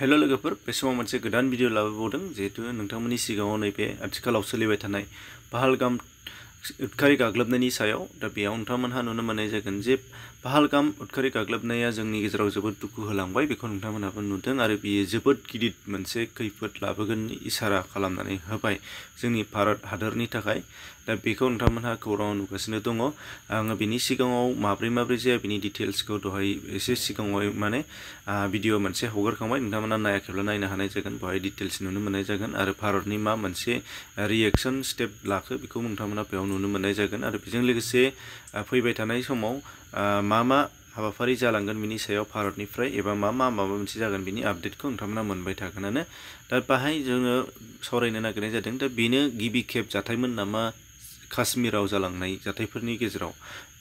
Hello लोगोफोर बे समाव मोनसे गोदान भिडिअ लाबोबावदों जिहेतु नोंथांमोननि सिगाङाव नैबे आथिखालाव सोलिबाय थानाय पहलगाम उदखारि गाग्लोबनायनि सायाव दा बेयाव नोंथांमोनहा नुनो मोननाय जागोन जे पहलगाम उदखारि गाग्लोबनाया जोंनि गेजेराव जोबोद दुखु होलांबाय बेखौ नोंथांमोनहाबो नुदों आरो बेयो जोबोद गिदिर मोनसे खैफोद लाबोगोननि इसारा खालामनानै होबाय जोंनि भारत हादरनि थाखाय दा बेखौ नोंथांमोनहा खौराङाव नुगासिनो दङ आङो बिनि सिगाङाव माब्रै जाया बिनि डिटेल्सखौ दहाय एसे सिगाङाव माने भिडिअ मोनसे हगारखांबाय नोंथांमोना नायाखैब्ला नायनो हानाय जागोन बेवहाय डिटेल्स नुनो मोननाय जागोन आरो भारतनि मा मोनसे रिएक्शन स्टेप लाखो बेखौ नोंथांमोना बेयाव नुनो मोननाय जागोन आरो बेजों लोगोसे फैबाय थानाय समाव मा हाबाफारि जालांगोन बिनि सायाव भारतनिफ्राय एबा माबा मोनसे जागोन बिनि आपडेटखौ नोंथांमोना मोनबाय थागोनानो दा बाहाय जोङो सावरायनो नागिरनाय जादों दा बेनो गिबि खेब जाथायमोन नामा काश्मीराव जालांनाय जाथायफोरनि गेजेराव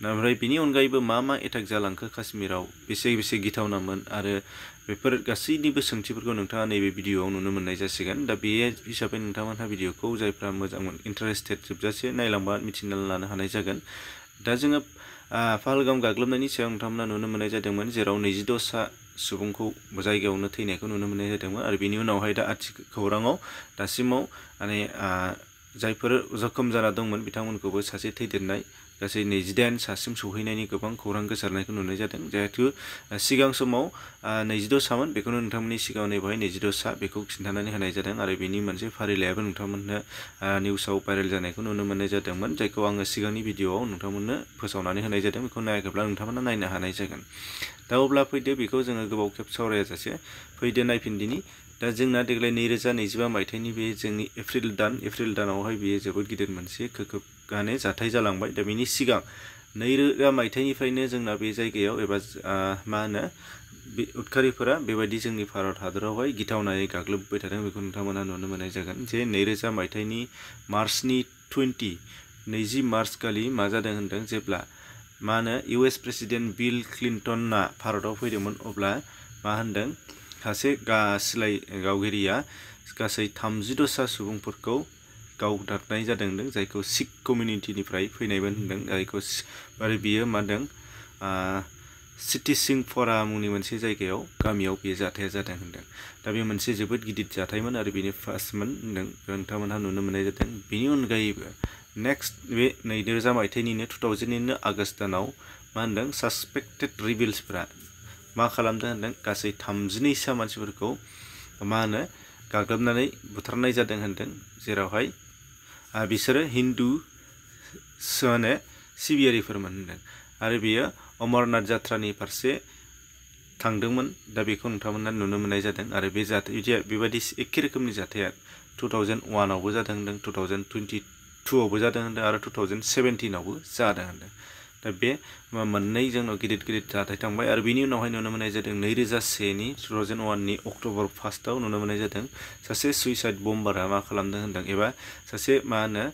ओमफ्राय बिनि अनगायैबो मा एटाक जालांखो काश्मीराव बेसे गिथावनामोन आरो बेफोर गासैनिबो सोंथिफोरखौ नोंथाङा नैबे भिडिअआव नुनो मोननाय जासिगोन दा बे हिसाबै नोंथांमोनहा भिडिअखौ जायफ्रा मोजांमोन इन्टारेस्टेड जोबजासे नायलांबा मिथिना लानो हानाय जागोन दा जोङो पहलगाम गाग्लोबनायनि सायाव नोंथांमोना नुनो मोननाय जादोंमोन जेराव 22 सा सुबुंखौ जायगायावनो थैनायखौ नुनो मोननाय जादोंमोन आरो बेनि उनावहाय दा खौराङाव दासिमाव माने जायफोर जखम जाना दंमोन बिथांमोनखौबो सासे थैदेरनाय गासै 28 सासिम सौहैनायनि गोबां खौरां गोसारनायखौ नुनाय जादों जिहेतु सिगां समाव 22 सामोन बेखौनो नोंथांमोननि सिगाङाव नैबेहाय 22 सा बेखौ खिन्थानानै होनाय जादों आरो बेनि मोनसे फारिलाइयाबो नोंथांमोननो निउसाव भाइरेल जानायखौ नुनो मोननाय जादोंमोन जायखौ आङो सिगांनि भिडिअआव नोंथांमोननो फोसावनानै होनाय जादों बेखौ नायाखैब्ला नोंथांमोना नायनो हानाय जागोन दा अब्ला फैदो बेखौ जोङो गोबाव खेब सावरायाजासे फैदो नायफिनदिनि दा जोंना देग्लाय 2025 मायथाइनि बे जोंनि एप्रिल दानावहाय बेयो जोबोद गिदिर मोनसे खोखोबगाने जाथाय जालांबाय दा बेनि सिगां 2000 मायथाइनिफ्रायनो जोंना बे जायगायाव एबा मा होनो बे उदखारिफोरा बेबायदि जोंनि भारत हादरावहाय गिथावनायै गाग्लोबबाय थादों बेखौ नोंथांमोना नुनो मोननाय जागोन जे 2000 मायथाइनि मार्चनि 20 मार्च खालि मा जादों होनदों जेब्ला मा होनो US प्रेसिडेन्ट बिल क्लिन्टना भारताव फैदोंमोन अब्ला मा होनदों सासे सिलाइ गावगिरिया गासै 32 सा सुबुंफोरखौ गावथारनाय जादों होनदों जायखौ सिख कमिउनिटिनिफ्राय फैनायमोन होनदों जायखौ आरो बियो मा होनदों सिटी सिंहफरा मुंनि मोनसे जायगायाव गामियाव बे जाथाया जादों होनदों दा बे मोनसे जोबोद गिदिर जाथायमोन आरो बेनि फार्स्टमोन होनदों नोंथांमोनहा नुनो मोननाय जादों बेनि अनगायैबो नेक्स्ट बे 2000 मायथाइनिनो 2000निनो आगस्ट दानाव मा होनदों सासपेक्टेड रिबेल्सफोरा मा खालामदों होनदों गासै 32 सा मानसिफोरखौ मा होनो गाग्लोबनानै बुथारनाय जादों होनदों जेरावहाय बिसोरो हिन्दु सिबियारिफोरमोन होनदों आरो बेयो अमरनाथ जात्रानि फारसे थांदोंमोन दा बेखौ नोंथांमोना नुनो मोननाय जादों आरो बे जाथाय बेबायदि एखे रोखोमनि जाथाया 2001आवबो जादों होनदों 2022आवबो जादों होनदों आरो 2017आवबो जादों होनदों दा बे मोननै जोंनाव गिदिर जाथाय थांबाय आरो बेनि उनावहाय नुनो मोननाय जादों 2001नि अक्ट'बर 1आव नुनो मोननाय जादों सासे सुइसाइड बम्बारा मा खालामदों होनदों एबा सासे मा होनो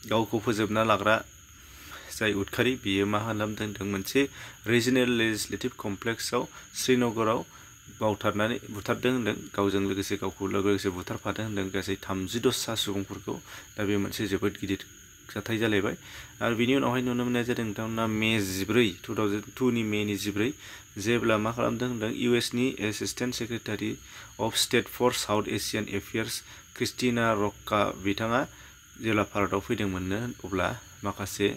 गावखौ फोजोबना लाग्रा जाय उदखारि बियो मा खालामदों होनदों मोनसे रिजनेल लेजिस्लेटिभ कमप्लेक्सआव श्रीनगराव गावथारनानै बुथारदों होनदों गावजों लोगोसे गावखौ लोगोसे बुथारफादों होनदों गासै 32 सा सुबुंफोरखौ दा बे मोनसे जोबोद गिदिर जाथाय जालायबाय आरो बिनि उनावहाय नुनो मोननाय जादों नोंथांमोना मे 14 2002नि मेनि 14 जेब्ला मा खालामदों होनदों इउएसनि assistant secretary of state for South Asian affairs Christina Rocca बिथाङा जेब्ला भारताव फैदोंमोननो अब्ला माखासे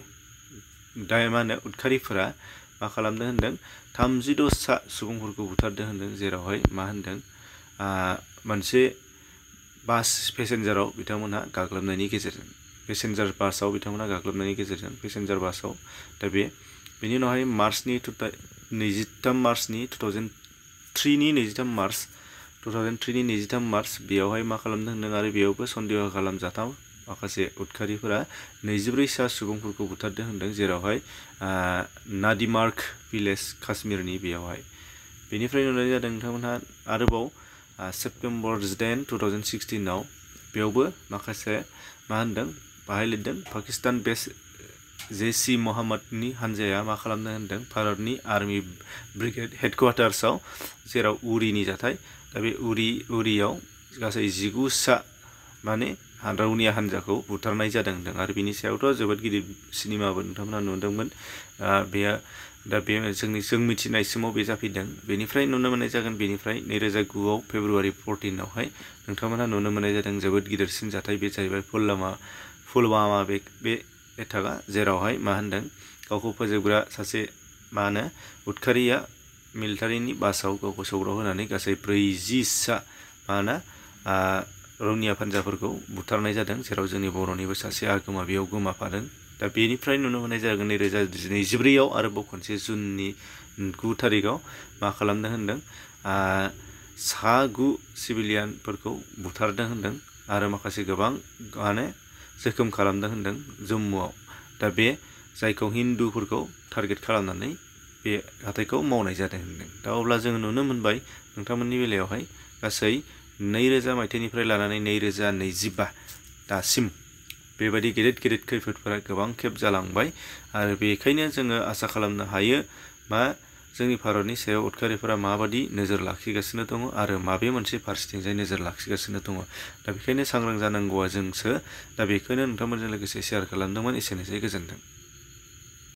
मा होनो उदखारिफोरा मा खालामदों होनदों 32 सा सुबुंफोरखौ बुथारदों होनदों जेरावहाय मा होनदों मोनसे बास पेसेन्जाराव बिथांमोनहा गाग्लोबनायनि गेजेरजों पेसेन्जार बासाव बिथांमोनहा गाग्लोबनायनि गेजेरजों पेसेन्जार बासाव दा बेनि उनावहाय मार्चनि 23 मार्चनि 2003नि 23 मार्च बेयावहाय मा खालामदों होनदों आरो बेयावबो सन्देह खालामजाथाव माखासे उदखारिफोरा 24 सा सुबुंफोरखौ बुथारदों होनदों जेरावहाय नादिमार्क भिलेज काश्मीरनि बेयावहाय बेनिफ्राय नुनाय जादों नोंथांमोनहा आरोबाव सेप्टेम्बर 10 2016आव बेयावबो माखासे मा होनदों बाहाय लिरदों पाकिस्तान बेस JC मोहम्मदनि हानजाया मा खालामदों होनदों भारतनि आर्मि ब्रिगेड हेडक्वार्टार्सआव जेराव उरिनि जाथाय दा बे उरियाव गासै 19 सा माने रौनिया हानजाखौ बुथारनाय जादों होनदों आरो बिनि सायावथ' जोबोद गिदिर सिनेमाबो नोंथांमोना नुदोंमोन बेयो दा बे जों मिथिनायसिमाव बे जाफैदों बेनिफ्राय नुनो मोननाय जागोन बेनिफ्राय 2009 फेब्रुवारि 14आवहाय नोंथांमोनहा नुनो मोननाय जादों जोबोद गिदिरसिन जाथाय बे जाहैबाय पुलवामा बे एटाकआ जेरावहाय मा होनदों गावखौ फोजोबग्रा सासे मा होनो उदखारिया मिलिटारिनि बासाव गावखौ सौग्राव होनानै गासै 40सा मा होनो रौनिया फान्जाफोरखौ बुथारनाय जादों जेराव जोंनि बर'निबो सासे आगोमा बेयाव गोमाफादों दा बेनिफ्राय नुनो मोननाय जागोन 2024आव आरोबाव खनसे जुननि 9 थारिखआव मा खालामदों होनदों 9 सिभिलियानफोरखौ बुथारदों होनदों आरो माखासे गोबां माने जोखोम खालामदों होनदों जम्मुआव दा बे जायखौ हिन्दुफोरखौ टारगेट खालामनानै बे हाथायखौ मावनाय जादों होनदों दा अब्ला जों नुनो मोनबाय नोंथांमोननि बेलायावहाय गासै 2000 मायथाइनिफ्राय लानानै 2025 दासिम बेबायदि गेदेर खैफोदफोरा गोबां खेब जालांबाय आरो बेखायनो जोङो आसा खालामनो हायो मा जोंनि भारतनि सायाव उदखारिफोरा माबादि नोजोर लाखिगासिनो दङ आरो माबे मोनसे फारसेथिंजाय नोजोर लाखिगासिनो दङ दा बेखायनो सांग्रां जानांगौआ जोंसो दा बेखौनो नोंथांमोनजों लोगोसे शेयार खालामदोंमोन एसेनोसै गोजोन्थों।